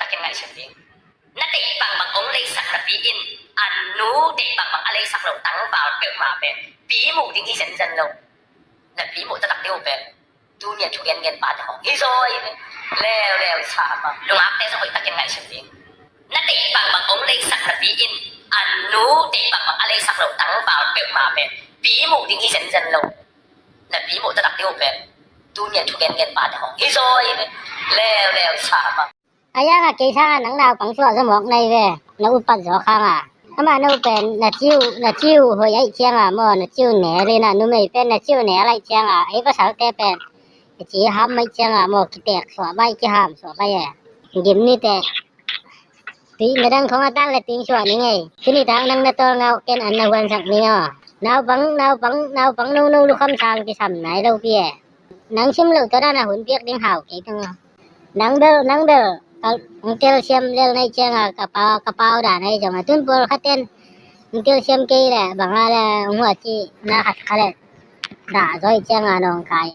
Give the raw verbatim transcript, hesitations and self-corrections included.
Ken ngaihsun ding. Na deih bangbang hong leisak napi in a nu deih bangbang a leisak lo tangval peuhmah pen pi muh ding hi zenzen lo. Na pi muh taktak ding uh pen tuni a thu gengen pate hong hi zaw hi ve. Leuleu sa mah. Nungakte zong hoih takin ngaihsun ding. Na deih bangbang hong leisak napi in a nu deih bangbang a leisak lo tangval peuhmah pen pi muh ding hi zenzen lo. Na pi muh taktak ding uh pen tuni a thu gengen pate hong hi zaw hi ve. Leuleu sa mah. A yang a kei sang a nang naupang suah zaw mawk na hi ve. Na upat zaw khang a, amah na u pen na ciu, na ciu hoih aih ciang a maw, na ciu nel in a, numei pen na ciu nel aih ciang a, ei pasalte pen na ci ham aih ciang a maw, kitek suah baih, kiham suah baih e. Gim ni teh. Tui na dang khong a tak le ting suah ni ngei. Tuni tak nang na tawlnga uh ken an na huansak ni aw. Naupang, naupang, naupang nono lukham sang kisam nai lo pi e. Nang sim loh tawh dan a hun piak ding hau kei tang aw. Nang bel, nang bel, ka, hong telsiam lel na hih ciang a, ka pau, ka pau dan ahi zong a, tun pawlkhat ten hong telsiam kei leh bang a le hong huat cih na khat kha leh dah zaw hih ciang a nawngkai.